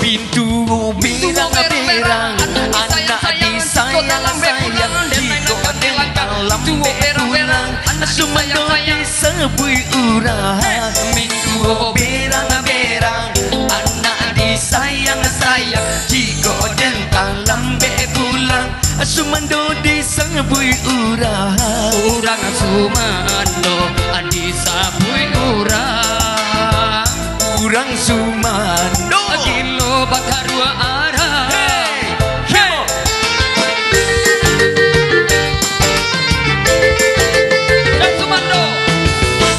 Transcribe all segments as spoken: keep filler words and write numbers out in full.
Mintuo berang-berang, anak disayang-sayang, jikok den talambek pulang, sumando disabuik urang. Mintuo berang-berang, anak disayang-sayang, jikok den talambek pulang, sumando disabuik urang. Urang sumando disabuik urang. Urang sumando. Gilo bakaruah arah. Hei, hei. Urang sumando.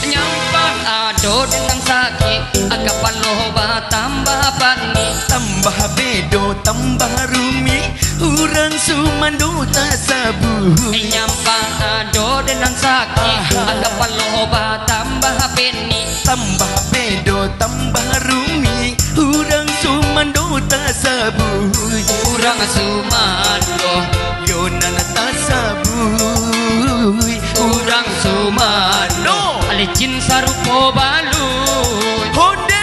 Nyampang ado den nan sakik, kapalo batambah panih. Tambah bedo, tambah rumik, urang sumando tasabuik. Nyampang ado den nan sakik, kapalo batambah panih. Tambah bedo, tambah rumik, urang sumando tasabuik. Urang sumando. Yo nan tasabuik. Urang sumando. Licin sarupo baluik. Honde.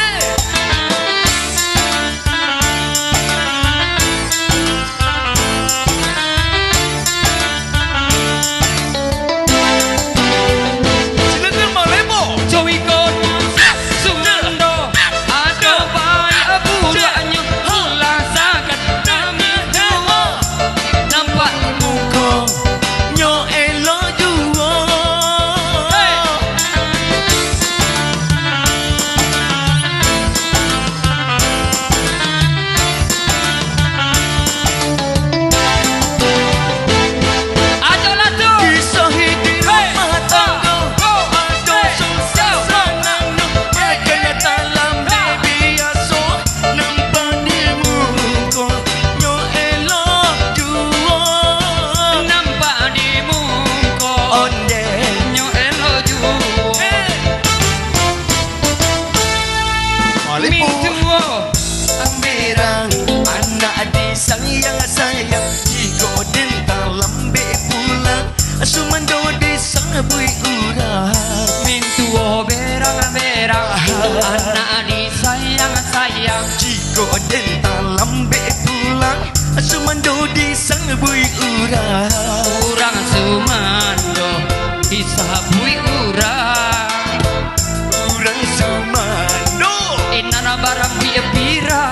Silakan, Mak Lemo. Jowi Kono, Sumando, ado baik buruaknyo, lah sagan kami juo. Nampak di muko, nyo elok juo. Hei. Ajolah tu. Kisah di rumah tanggo, ado susah sanang, makan talambek biaso, nampak di muko, nyo elok juo. Nampak di muko, ondeh, nyo elok juo. Hei. Mintuo. Berang, anak disayang-sayang, jikok den talambek pulang, sumando disabuik urang. Mintuo berang-berang, anak disayang-sayang, jikok den talambek pulang, sumando disabuik urang. Urang sumando disabuik urang. Urang sumando. Inana barang pia-pira.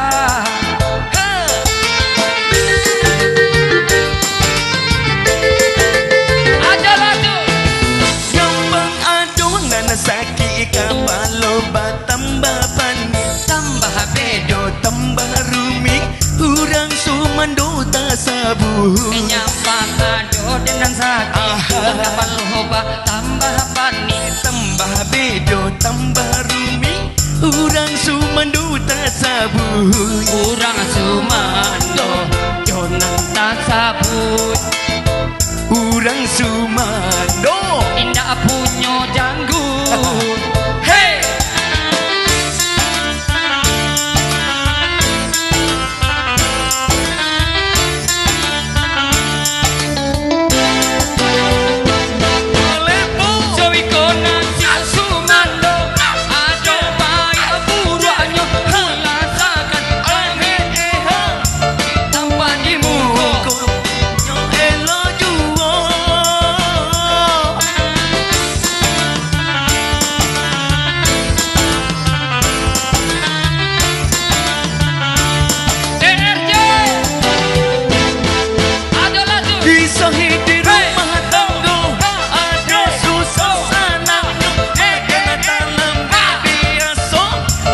Ha. Ajolah tu. Nyampang ado nan sakik, kapalo batambah panih. Tambah bedo, tambah rumik, urang sumando tasabuik. Nyampang ado den nan sakik, kapalo batambah panih. Tambah bedo, tambah rumik, urang sumando tasabuik. Urang sumando, yo nan tasabuik. Urang sumando. Indak punyo janggut. Hei! Kisah di rumah tanggo, ado susah sanang, makan talambek biaso,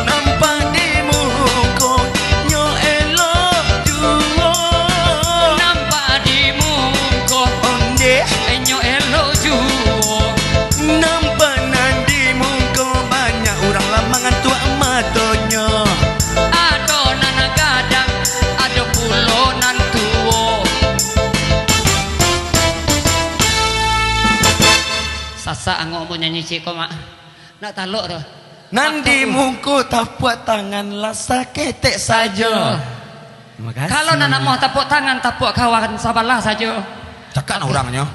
nampak di muko, nyo elok juo. Nampak di muko, ondeh, nyo elok juo. Nampak nan di muko, banyak urang lah mangantuak matonyo. Ado nan gadang, ado pulo nan tuo. Sasak angok ambo nyanyi ciek ko, Mak. Nak talok tu. Nan di muko tapuak tangan lah saketek sajo. Terima kasih. Kalau nan amuah tapuak tangan, tapuak kawan sabalah sajo. Cakak nah urangnyo.